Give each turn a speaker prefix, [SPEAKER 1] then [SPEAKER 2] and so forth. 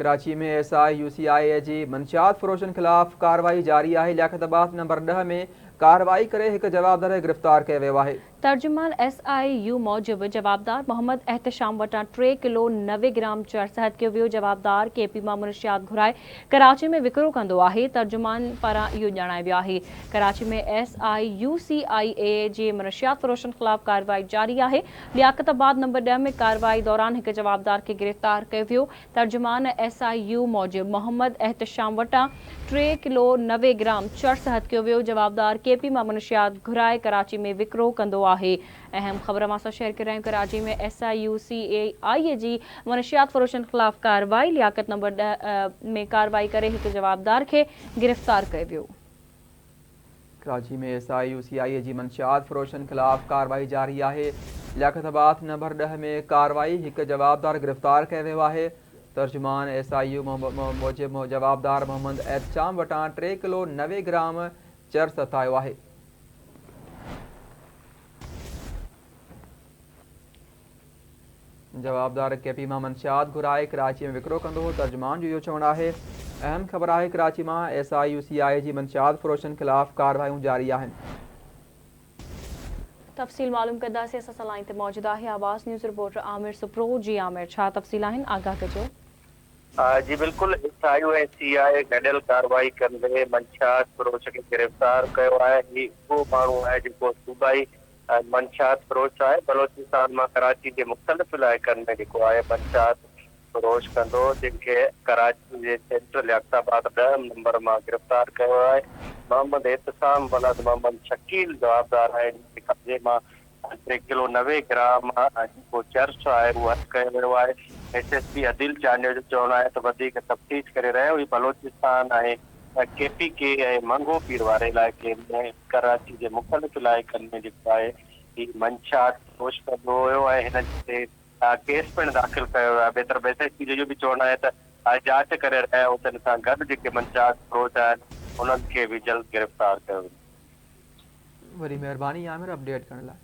[SPEAKER 1] Karachi ۾ S I U C I A جي منشيات فروشن خلاف ڪارروائي جاري آهي، لياقت آباد نمبر 10 ۾ ڪارروائي ڪري هڪ جوابدار کي گرفتار ڪيو ويو آهي.
[SPEAKER 2] ترجمان ايس I U موجب جوابدار محمد احتشام وٽان 3 ڪلو 90 گرام چرس هٿ ڪيو ويو، جوابدار ڪي پي مان منشيات گهرائي ڪراچي ۾ وڪرو ڪندو آهي، ترجمان پاران اهو ڄاڻايو ويو آهي Karachi ۾ S I U C I A جي منشيات فروشن خلاف ڪارروائي جاري آهي، لياقت آباد نمبر 10 ۾ ڪارروائي دوران هڪ جوابدار کي گرفتار ڪيو ويو، ترجمان ايس I U موجب محمد احتشام وٽان 3 ڪلو 90 گرام چرس هٿ ڪيو ويو، جوابدار ڪي پي مان منشيات گهرائي ڪراچي ۾ وڪرو ڪندو آهي. اهم خبر اوهان سان شيئر ڪري رهيا آهيون Karachi ۾ S I U C I A جي منشيات فروشن خلاف ڪارروائي، لياقت نمبر 10 ۾ ڪارروائي ڪري هڪ جوابدار کي گرفتار ڪيو ويو.
[SPEAKER 1] Karachi ۾ S I U C I A جي منشيات فروشن خلاف ڪارروائي جاري آهي، لياقت آباد نمبر 10 ۾ ڪارروائي هڪ جوابدار گرفتار ڪيو ويو آهي، ترجمان ايس I U موجب جوابدار محمد احتشام وٽان 3 ڪلو 90 گرام چرس هٿ آيو آهي. جوابدار ڪي پي مان منشيات گهرائي ڪراچي ۾ وڪرو ڪندو هو، ترجمان جو اهو چوڻ آهي. اهم خبر آهي ڪراچي مان S I U C I جي منشيات فروشن خلاف ڪارروايون جاري آهن.
[SPEAKER 2] تفصيل معلوم ڪنداسين اسان سان لائين تي موجود آهي آواز نيوز رپورٽر عامر سپرو جي عامر ڇا تفصيل آهن آگاهه ڪجو.
[SPEAKER 3] جي بلڪل S I U ۽ C I A گڏيل ڪارروائي ڪندي منشيات فروش کي گرفتار ڪيو آهي هي اهو ماڻهو آهي جيڪو صوبائي منشيات فروش آهي، بلوچستان مان ڪراچي جي مختلف علائقن ۾ جيڪو آهي منشيات فروش ڪندو هو، جنهن کي ڪراچي جي سينٽر لياقت آباد 10 نمبر مان گرفتار ڪيو ويو آهي، محمد اعتصام ولد محمد شڪيل جوابدار آهي، جنهن جي قبضي مان 3 ڪلو 90 گرام جيڪو چرس آهي اهو هٿ ڪيو ويو آهي، S S P Adeel Chandio جو چوڻ آهي ته وڌيڪ تفتيش ڪري رهيا آهيون، هي بلوچستان ۽ ڪي پي ڪي ۽ منگهو پير واري علائقي ۾ ڪراچي جي مختلف علائقن ۾ جيڪو آهي هي منشيات فروش ڪندو هيو ۽ هن تي ڪيس پڻ داخل ڪيو ويو آهي. ٻئي طرف ايس ايس پي جو اهو به چوڻ آهي ته جاچ ڪري رهيا آهيون ته ان سان گڏ جيڪي منشيات فروش آهن انهن کي به جلد گرفتار ڪيو ويندو.
[SPEAKER 1] وڏي مهرباني عامر اپڊيٽ ڪرڻ لاء.